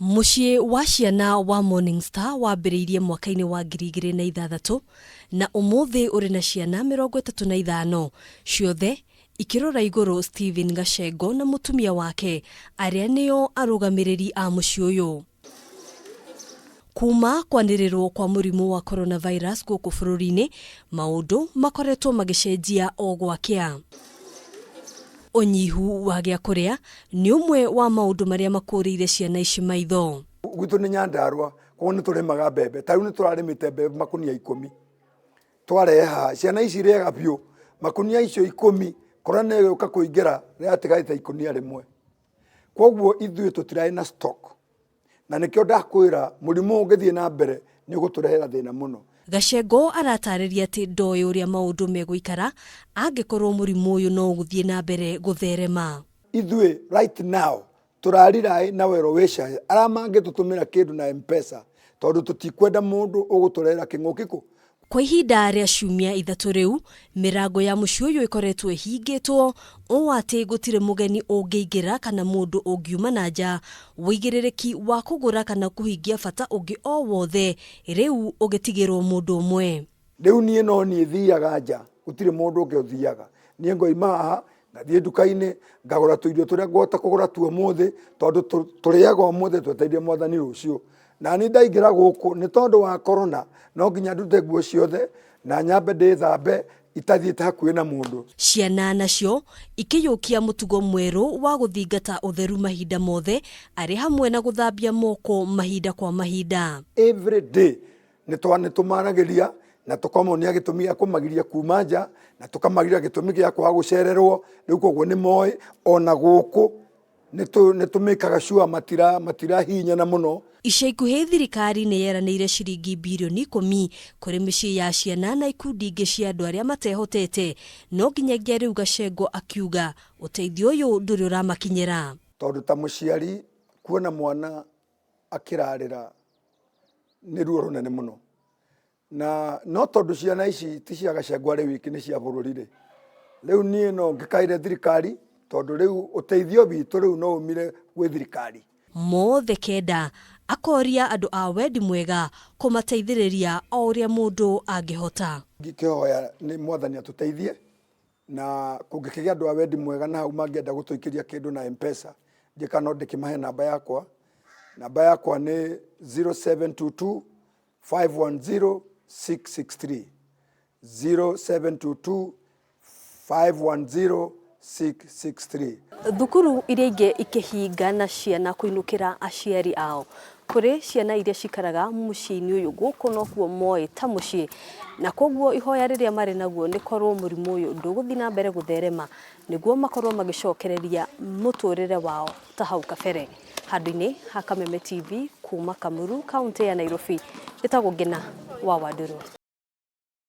Mũciĩ wa ciana wa Morning Star wambĩrĩirie mwaka-inĩ wa 2006 na ũmũthĩ ũrĩ na ciana 35, ciothe ikĩrora igũrũ Stephen Gacengo na mũtumia wake arĩa nĩo arũgamĩrĩri a mũciĩ ũyũ. Kuma kwanĩrĩrwo kwa mũrimũ wa coronavirus gũkũ bũrũri-inĩ, maũndũ makoretwo magĩcenjia o gwakĩa. Ũnyihu wa gĩa kũrĩa nĩ ũmwe wa maũndũ marĩa makũrĩire ciana ici maitho. Gwitũ nĩ Nyandarua, koguo nĩ tũrĩmaga mbembe. Ta rĩu nĩ tũrarĩmĩte mbembe makunia ikũmi. Twareha ciana ici irĩaga biũ makunia icio ikũmi, korona ĩgĩũka kũingĩra rĩratigarĩte ikũnia rĩmwe. Koguo ithuĩ tũtirarĩ na stock. Na nĩkĩo ndakwĩra mũrimũ ũngĩthiĩ na mbere nĩ ũgũtũrehera thĩna mũno. Gacengo aratarĩria atĩ ndoĩ ũrĩa maũndũ megũikara angĩkorwo mũrimũ ũyũ no ũgũthiĩ na mbere gũtherema. Ithuĩ right now tũrariraĩ na well wishers arĩa mangĩtũtũmĩra kĩndũ na M-Pesa tondũ tũtikwenda mũndũ ũgũtũrehera kĩng'ũki kũ. Kwa ihinda rĩa ciumia ithatũ rĩu, mĩrango ya mũciĩ ũyũ ĩkoretwo ĩhingĩtwo ũũ atĩ gũtirĩ mũgeni ũngĩingĩra kana mũndũ ũngiuma na nja. Ũigĩrĩrĩki wa kũgũra kana kũhingia bata ũngĩ o wothe rĩu ũgĩtigĩrwo mũndũ ũmwe. Rĩu niĩ no niĩ thiaga nja, gũtirĩ mũndũ ũngĩ ũthiaga. Niĩ ngoima haha, ngathiĩ nduka-inĩ, ngagũra tũirio tũrĩa ngũhota kũgũra tu ũmũthĩ, tondũ tũrĩaga ũmũthĩ twetereire mwathani rũciũ. Na niĩ ndaingĩra gũkũ, nĩ tondũ wa corona, no nginya ndute nguo ciothe, na nyambe ndĩthambe itathiĩte hakuhĩ na mũndũ. Ciana nacio ikĩiyũkia mũtugo mwerũ wa gũthingata ũtheru mahinda mothe arĩ hamwe na gũthambia moko mahinda kwa mahinda. Every day nĩ tũmaragĩria na tũkamonia gĩtũmi gĩa kũmagiria kuma nja na tũkamagiria gĩtũmi gĩa kwaga gũcererwo. Rĩu koguo nĩ moĩ ona gũkũ nĩ tũmĩkaga sure matirahihinyana mũno. Ica ikuhĩ thirikari nĩ yeranĩire ciringi birioni ikũmi kũrĩ mĩciĩ ya ciana na ikundi ingĩ cia andũ arĩa matehotete, no nginyagia rĩu Gacengo akiuga ũteithio ũyũ ndũrĩ ũramakinyĩra. Tondũ ta mũciari kuona mwana akĩrarĩra nĩ ruo rũnene mũno. Na no tondũ ciana ici ti cia Gachagua arĩ wiki nĩ cia bũrũri rĩ, rĩu niĩ no ngĩkaĩre thirikari tondũ rĩu ũteithio witũ rĩu no umire gwĩ thirikari. Mothe kenda akoria andũ a wendi mwega kũmateithĩrĩria o ũrĩa mũndũ angĩhota. Ngĩkĩhoya nĩ mwathani atũteithie na kũngĩkĩgĩa andũ a wendi mwega na hau mangĩenda gũtũikĩria kĩndũ na M-Pesa, ndiũĩ kana no ndĩkĩmahe namba yakwa. Namba yakwa nĩ 0722 510 663. 0722 510 663. Thukuru iria ingĩ ikĩhinga na ciana kũinũkĩra aciari ao. Kũrĩ ciana iria cikaraga mũciĩ-inĩ ũyũ gũkũ nokuo moĩ ta mũciĩ, na koguo ihoya rĩrĩa marĩ naguo nĩ korwo mũrimũ ũyũ ndũgũthiĩ na mbere gũtherema nĩguo makorwo magĩcokereria mũtũrĩre wao ta hau kabere. Handũ-inĩ ha Kameme TV kuma Kamuru, kauntĩ ya Nairobi, njĩtagwo Ngĩna wa Wandũrũ.